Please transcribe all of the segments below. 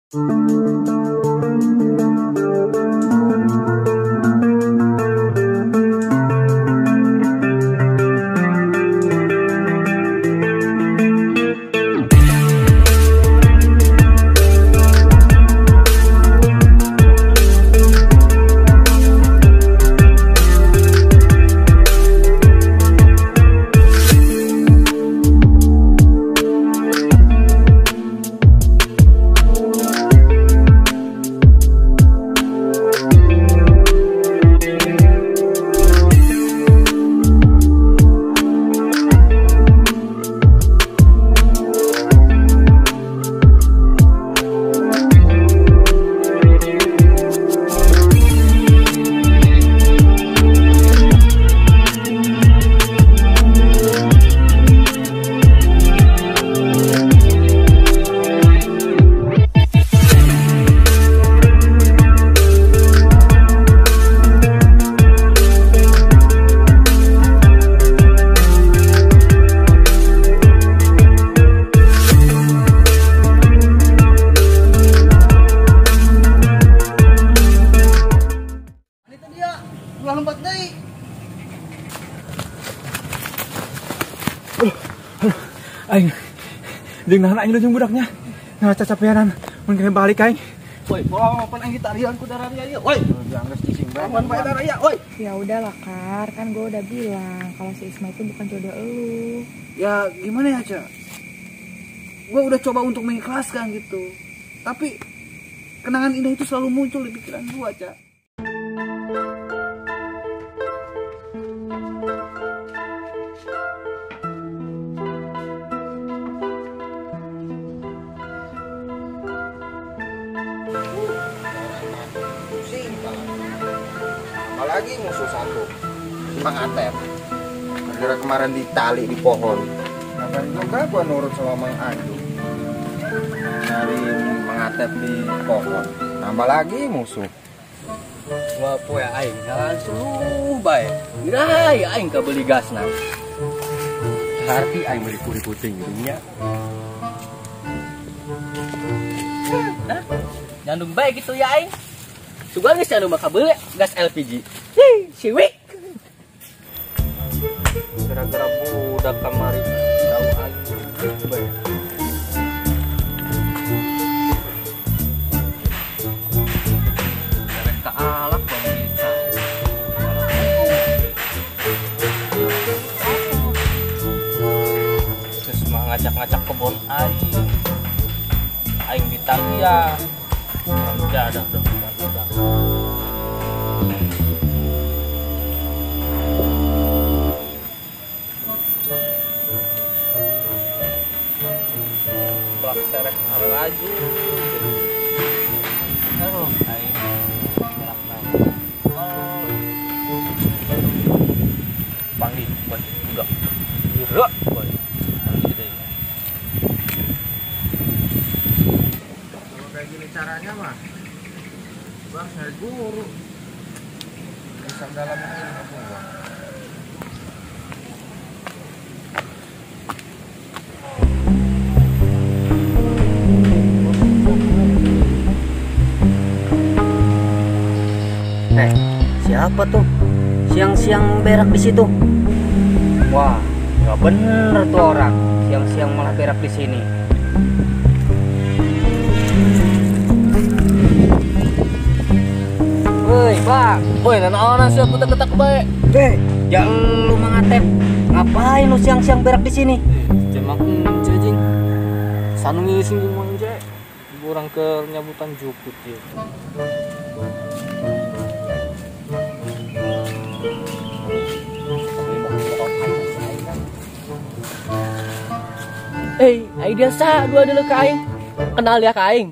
Aing, jeung nahan aing jeung budaknya. Nah, cacapeanan mun kena balik aing. Woi, bawa pan aing ditarian ku darah ieu. Woi, jangan geus cicing bae. Aman bae darah ieu, woi. Ya udahlah, Kar, kan gua udah bilang kalau si Isma itu bukan jodoh elu. Ya gimana ya, Ca? Gua udah coba untuk mengikhlaskan gitu. Tapi kenangan indah itu selalu muncul di pikiran gua, Ca. Apalagi musuh satu, Mang Atep. Gara-gara kemarin ditali di pohon. Ngapain juga gua nurut sama Mang Anju. Nyari Mang Atep di pohon. Tambah lagi musuh. Wah, poe aing jalan suluh bae. Ngirai aing kabeli gasna. Harti aing beli kuri puting gitu nya. Nah, nyandung bae gitu ya aing. Sugan geus anu mah kabeuli gas LPG. Hih, siwik. Gara-gara budak kamari tahu aing bae. Rek ka alak bang. Terus mah ngajak-ngajak kebon aing. Aing ditalia. Jadah dong. Plak sereh laju. Aduh, aing nyelak nang. Panggil budak. Gerak, boy. Panggil deui. Kalau kayak gini caranya mah bang, saya guru bisa dalam ilmu gua. Siapa tuh? Siang-siang berak di situ. Wah, nggak bener tuh orang. Siang-siang malah berak di sini. Woi, Bang. Woi, nanaonan sih aku ketak bae. Ya lu Mang Atep. Ngapain lu siang-siang berak di sini? Cemang cejing. Sanu ngising jeung Mang Je. Urang ke nyabutan jukut ieu. Aing sa dua dulu ke aing. Kenal ya ke aing.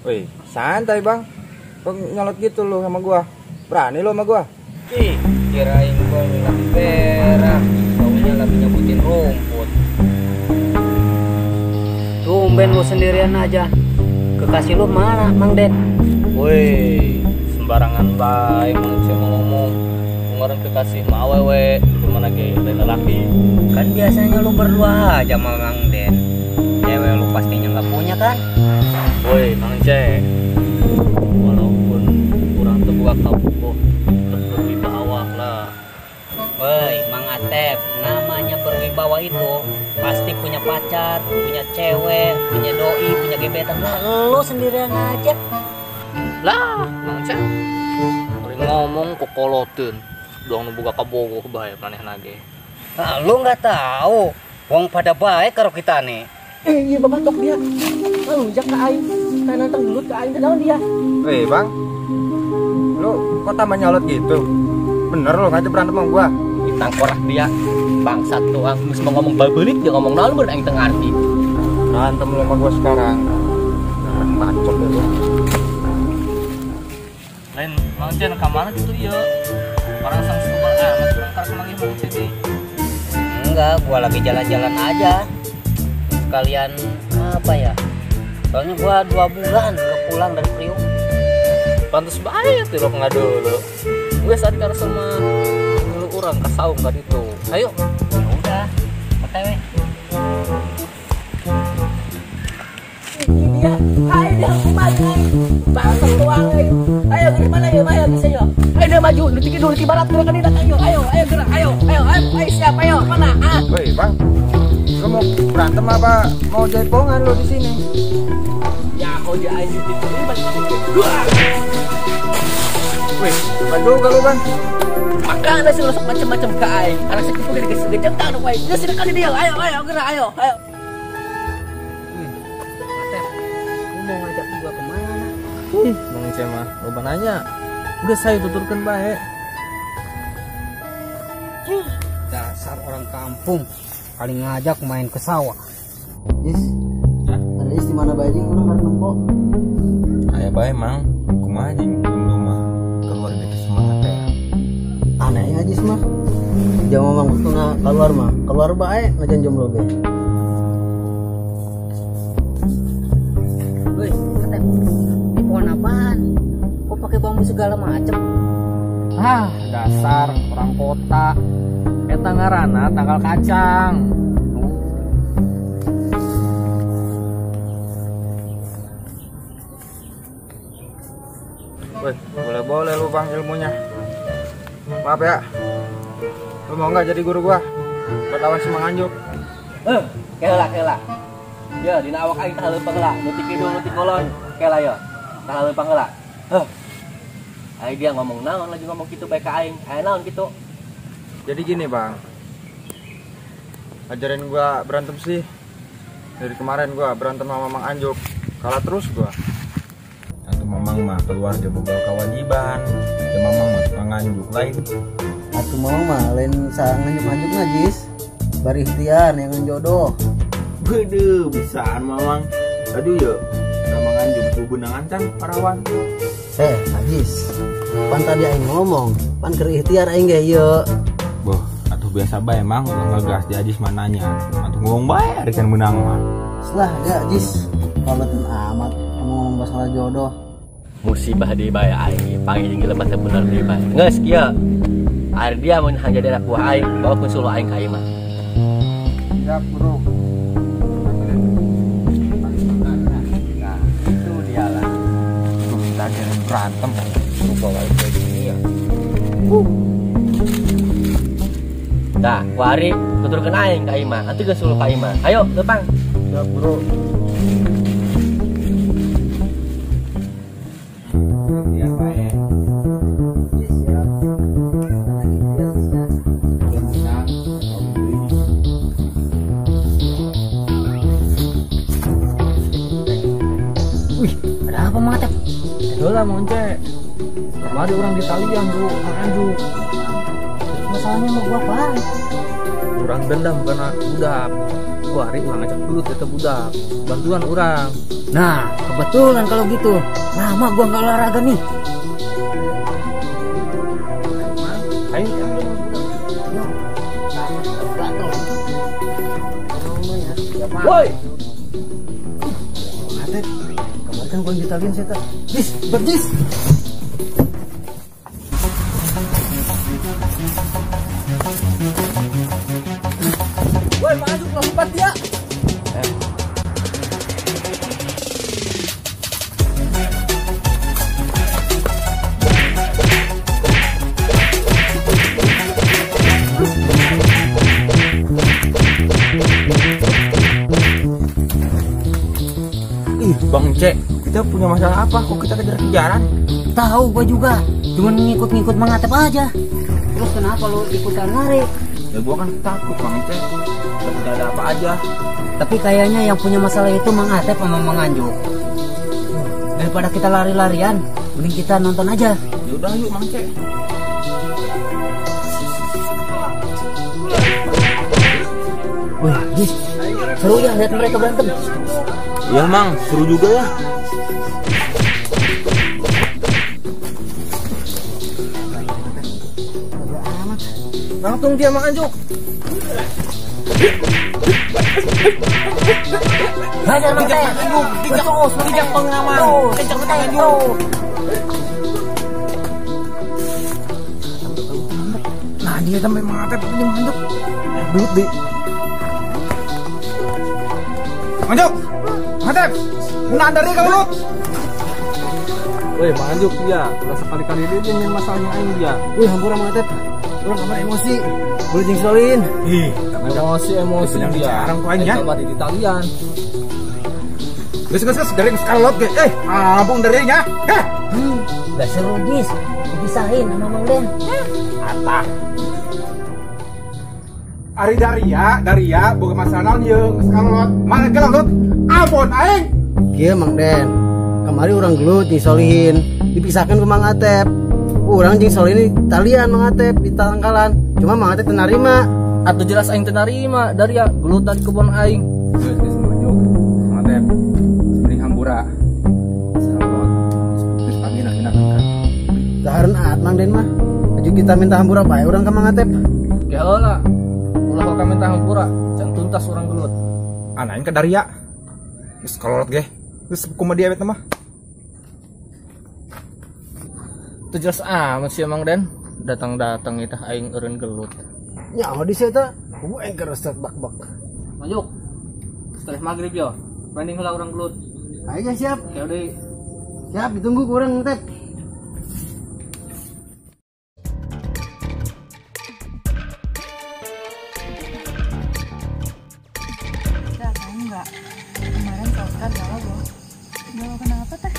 Woi, santai, Bang. Kok nyolot gitu lu sama gua? Berani lu sama gua? Ih, kirain gua lagi berak, taunya lagi nyabutin rumput. Tumben lu sendirian aja. Kekasih lu mana, Mang Den? Woi, sembarangan bae Mang Ce mau ngomong. Kemarin kekasih mah awewe, gimana ge lain lelaki. Kan biasanya lu berdua aja sama Mang Den. Cewek lu pastinya nggak punya kan? Woi, Mang C. Walaupun kurang terbuka kabogoh, tetep berwibawa lah. Woi, Mang Atep, namanya berwibawa itu pasti punya pacar, punya cewek, punya doi, punya gebetan. Lah, lu sendirian aja. Lah, Mang C. Paling ngomong kokoloteun. Doang nu boga kabogoh bae manehna ge. Nah, lu nggak tahu. Wong pada baik karo kita nih. Iya bapak tok dia. Ngalunjak ka aing, nantang gelut ka aing teh naon dia. Weh, Bang. Lu kok tambah nyolot gitu? Bener lu ngajak berantem sama gua. Ditangkorak dia. Bangsat doang, geus mau ngomong babelit dia ngomong naon bener aing teu ngarti. Berantem lu sama gua sekarang. Bacot deh lu. Lain Mang Cen ka mana gitu ieu? Orang sang sebel amat kurang karek manggih Mang Cen deui. Enggak, gua lagi jalan-jalan aja. Sekalian apa ya? Soalnya gua 2 bulan gak pulang dari Priuk. Pantes bae tuh rok ngadulu. Gue saat karo sama ngilu urang ka saung ka ditu. Ayo. Ya udah, OTW. Ini dia, ayo dia maju. Bangsat doang euy. Ayo ke mana ya, ayo bisa yo. Ayo dia maju, lu tiga dulu di barat gerak ka ayo, ayo, ayo gerak, ayo, ayo, ayo, ayo siap, ayo, mana? Ah. Woi, Bang. Lu mau berantem apa mau jaipongan lu di sini? Ya, kau dia aing di ini balik. Wih, maju juga lu, Bang. Makanya sih lu sok macam-macam ke aing. Anak sekitu gede gede tak nu aing. Geus sini dia, ayo, ayo gerak, ayo, ayo. Atep, lu mau ngajak gua kemana? Ih, Mang Ice mah loba nanya. Udah saya tuturkeun bae. Dasar orang kampung, paling ngajak main ke sawah. Is, ada is di mana bae jeung urang arek nempo. Aya bae, Mang. Kumaha jeung jomblo mah keluar dari semangat teh. Aneh ya Jis mah. Jangan mamang kena keluar mah. Keluar bae najan jomblo ge. Woi, Atep. Ini pohon apaan? Kok pakai bambu segala macem? Ah, dasar orang kota. Eta ngaranna tangkal kacang. Woi, boleh-boleh lu Bang ilmunya. Maaf ya. Lu mau nggak jadi guru gua? Buat lawan si Mang Anjuk. Kela kela. Ya, dina awak aing tah leumpang heula. Nu ti kidul nu ti kulon. Kela ya. Tah leumpang heula. Heh. Aing dia ngomong naon lagi ngomong kitu bae ka aing. Aya naon kitu? Jadi gini, Bang. Ajarin gua berantem sih. Dari kemarin gua berantem sama Mang Anjuk. Kalah terus gua. Atuh Mamang mah keluar dia boga kewajiban. Ya Mamang mah tukang nganjuk lain. Atuh Mamang mah lain nganjuk-nganjuk najis. Bari ikhtiar yang jodoh. Waduh, bisaan Mamang. Aduh ya, sama nganjuk kubenangan kan parawan. Najis. Pan tadi aing ngomong, pan keur ikhtiar aing ge ieu. Boh, atuh biasa bae Mang, ulah ngegas di Ajis mananya. Atuh ngomong bae ari kan menang mah. Selah ya Ajis, paletan amat ngomong masalah jodoh. Musibah deui bae aing, panggil jeung jelema teh bener deui bae. Geus kieu. Ari dia mun hayang jadi anak buah aing, bawa suluh aing ka imah. Siap, Bro. Nah, itu dia lah. Lu minta ajarin berantem, lu bawa kayak gini ya. Nah, kuari tuturkeun aing ka imah, atuh geus suluh ka imah. Ayo, leumpang. Siap, Bro. Iya, bae. Siap. Wih, ada apa Mang Atep? Heula Mang Once. Kemarin orang di talian tuh Mang Anjuk. Masalahnya mau gua apaan? Urang dendam karena budak. Gua hari urang ngajak gelut eta budak. Bantuan urang. Nah, kebetulan kalau gitu. Lama gua nggak olahraga nih. Ayo. Woi. Atep, kemarin kan gua yang ditalian sih, tak. Jis, berjis. Woi, Mang Anjuk lompat dia. Mang Cek, kita punya masalah apa? Kok kita kejar-kejaran? Tahu gua juga, cuman ngikut-ngikut Mang Atep aja. Terus kenapa lu ikutan lari? Ya gua kan takut Mang Cek, takut ada apa aja. Tapi kayaknya yang punya masalah itu Mang Atep sama Mang Anjuk. Daripada kita lari-larian, mending kita nonton aja. Ya udah yuk Mang Cek. Wih, Jis, seru ya lihat mereka berantem. Iya Mang, seru juga ya. Langsung dia Mang Anjuk. Hajar Mang Teh. Terus, Kijang pengaman. Kencang Mang Anjuk. Nah dia sampai Mang Atep ini Mang Anjuk. Duit deh. Mang Anjuk, Mang Atep, mana dari kau lu? Woi Mang Anjuk dia, udah sekali-kali dia main masalahnya aing dia. Wih, hampura Mang Atep. Urang kamar emosi, boleh jeung solin. Ih, emosi dia. Jarang ku aing ya. Coba di Italian. Geus geus geus dari sekalot ge. Ampun darinya. Heh. Gak seru Jis, dipisahin sama Mang Den. Apa? Ari Daria boga masalah naon ieu geus kalot. Mana gelut? Ampun aing. Kieu Mang Den. Kamari urang gelut jeung solihin, dipisahkan ku Mang Atep. Urang jeung solihin talian Mang Atep di tangkalan. Cuma Mang Atep teu narima. Atuh jelas aing teu narima, Daria gelut dari kebon aing. Geus geus Mang Anjuk. Mang Atep, mending hampura. Sakalot. Geus panggil lah kan. Dahareun aat Mang Den mah. Aju kita minta hampura bae urang ka Mang Atep. Ya heula. Ulah kok minta hampura, can tuntas urang gelut. Anain ka Daria. Geus kolot ge. Geus kumaha dia eta mah. Itu jelas amat sih Mang Den. Datang-datang itah aing eureun gelut. Nyaho di sia eta, kubu aing keresek bak-bak. Manjuk. Setelah maghrib yo, banding heula urang gelut. Ayo siap. Oke deui. Siap ditunggu ku urang teh. Udah tahu nggak? Kemarin si Oscar galau loh. Galau kenapa teh?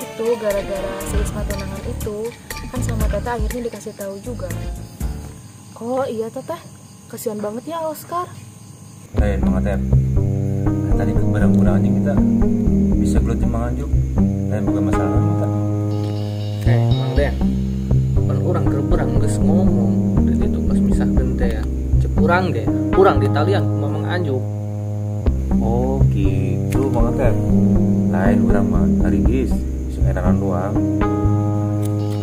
Itu gara-gara si Isma tunangan itu kan sama Teta akhirnya dikasih tahu juga. Oh iya Teteh, kasihan banget ya Oscar. Lain Mang Atep, tadi keberang-berangan kita bisa gelutin Mang Anjuk. Lain bukan masalah kita. Mang Den, pan urang keur berang geus ngomong dan itu pas misahkeun teh ya. Cek urang ge, urang di talian ku Mang Anjuk. Oh gitu Mang Atep. Lain urang mah hari geus enakan doang.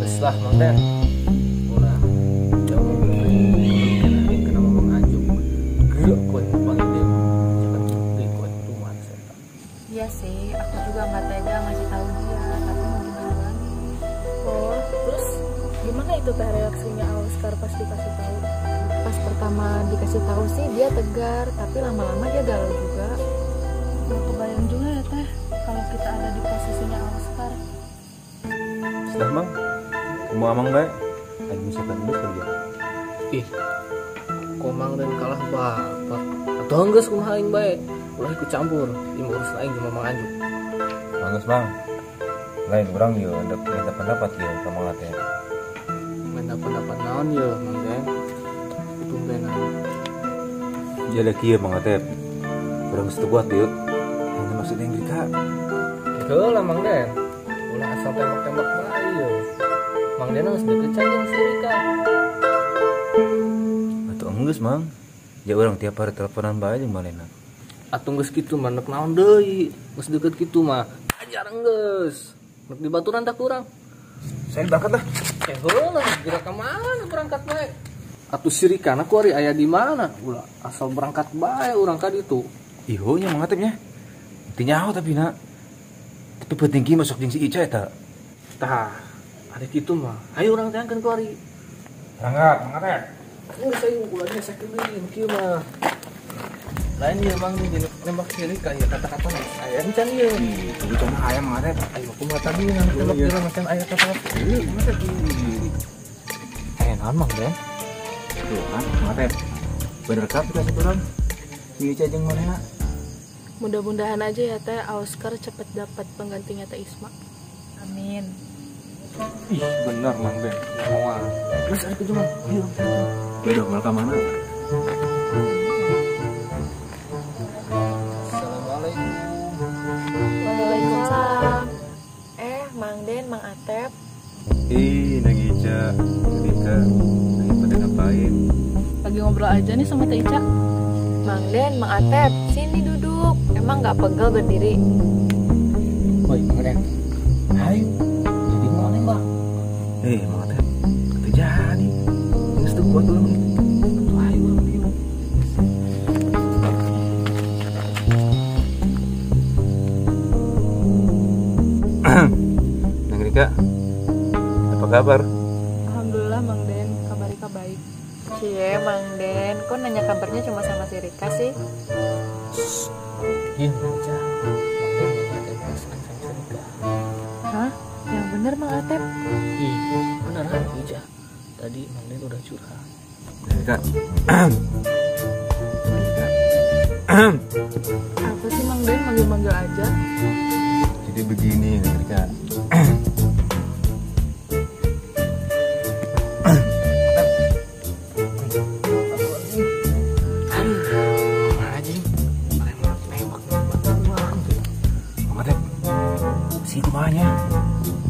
Geus lah Mang Den. Ulah jauh aing kena Mang Anjuk. Geuleuh kowe panggil dia. Jangan deui kowe rumah saya. Iya sih, aku juga nggak tega ngasih tahu dia, tapi mau gimana lagi. Oh, terus gimana itu teh reaksinya Oscar pas dikasih tahu? Pas pertama dikasih tahu sih dia tegar, tapi lama-lama dia galau juga. Gak kebayang juga ya teh, kalau kita ada di posisinya Oscar. Sudah Mang, kamu amang baik, lagi misalkan terus kerja. Ih, komang dan kalah bapak. Atau geus kumaha aing bae, ulah ikut campur, ieu urus aing jeung Mang Anjuk. Manggeus Mang, lain urang ieu minta pendapat ieu ka Mang Atep. Minta pendapat naon ieu Mang Den? Tumbenan. Jadi kieu Mang Atep, urang geus teu buat ieu. Hanya maksudnya yang Rika. Heula Mang Den, ulah asal tembak-tembak bae ieu. Mang Den geus deket can jeung si Rika. Atuh enggeus Mang, ya urang tiap hari teleponan bae jeung manehna. Atuh geus kitu mah nek naon deui, geus deket kitu mah ajar enggeus. Nek dibaturan tak kurang. Saya berangkat lah. Heula geura ka mana berangkat bae? Atuh si Rika na ku ari aya di mana? Ulah asal berangkat bae urang ka ditu. Iho nya Mang Atep nya. Teu nyaho tapi na. Tapi penting kieu masuk jeung si Ica eta. Tah, ari kitu mah. Ayo urang teangkeun ku ari. Berangkat, Mang Atep. Geus ayo ulah nyesekeun deui kieu mah. Lain ieu Mang jeung nembak si Rika ieu kata-kata geus aya encan ieu. Ih, itu mah aya Mang Atep. Ayo kumaha tadi nang tembak jelema macan aya kata-kata. Ieu Mang Atep. Aya naon Mang Den? Tuh kan Mang Atep. Bener kah kita saturan? Si Ica jeung manehna. Mudah-mudahan aja ya Teh, Oscar cepet dapat penggantinya Teh Isma. Amin. Ih, bener Mang Ben. Moal. Terus ada cuma. Udah malah ke mana? Assalamualaikum. Waalaikumsalam. Mang Den, Mang Atep. Ih, Neng Ica, Rika, lagi pada ngapain? Lagi ngobrol aja nih sama Teh Ica. Mang Den, Mang Atep, sini duduk. Emang nggak pegel berdiri? Woi, Mang Den. Ayo, jadi mau nembak. Mang Atep, jadi. Ini tuh buat dulu nih. Ayo, ayo. Neng Rika, apa kabar? Alhamdulillah Mang Den, kabar Rika baik. Cie, Mang Den, kok nanya kabarnya cuma sama si Rika sih? Iya, Ica. Mang Den nanya perasaan sama si Rika. Hah? Yang bener Mang Atep? Ih, beneran Ica. Tadi Mang Den udah curhat. Rika. Rika. Apa sih Mang Den manggil-manggil aja? Jadi begini, Rika. Si kumanya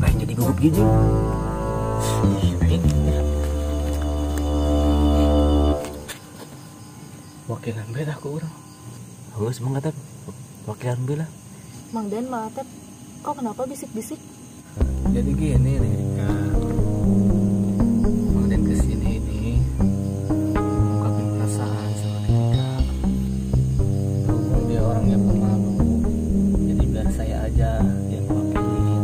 lain jadi gugup gini. Wakilan beda aku orang. Halus Mang Atep, wakilan bela. Mang Den, Mang Atep, kok kenapa bisik-bisik? Jadi gini nih Rika, Mang Den kesini ini ungkapin perasaan sama Rika. Berhubung dia orangnya pemalu, jadi biar saya aja yang mewakilin.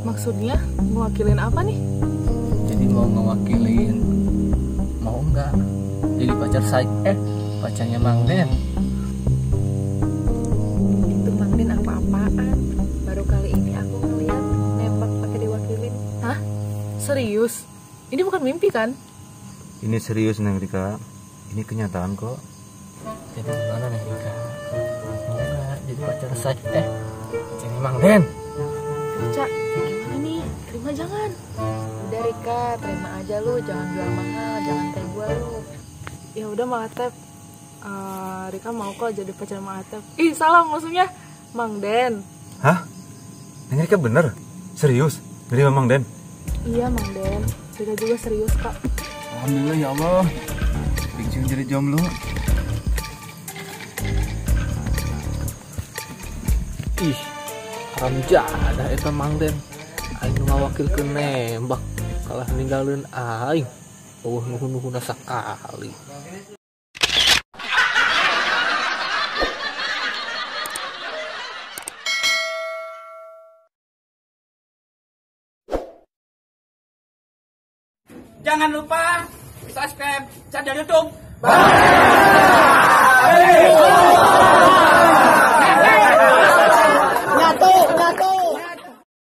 Maksudnya mewakilin apa nih? Jadi mau ngewakilin, mau enggak jadi pacar saya, pacarnya Mang Den. Itu Mang Den apa-apaan? Baru kali ini aku ngeliat nembak pakai diwakilin. Hah? Serius? Ini bukan mimpi kan? Ini serius Neng Rika. Ini kenyataan kok. Jadi gimana Neng Rika? Mau enggak jadi pacar saya, pacarnya Mang Den? Ica, gimana nih? Terima jangan? Udah Rika, terima aja lu, jangan jual mahal, jangan kayak gua lu. Ya udah Mang Atep, Rika mau kok jadi pacar Mang Atep. Ih, salah maksudnya Mang Den. Hah? Neng Rika bener? Serius? Nerima Mang Den? Iya Mang Den, Rika juga serius kak. Alhamdulillah ya Allah, pensiun jadi jomblo. Ih, haram jadah eta Mang Den. Aing nu ngawakilkeun nembak, kalah ninggalin aing. Eueuh nuhun-nuhunna sakali. Jangan lupa subscribe channel YouTube. Bye.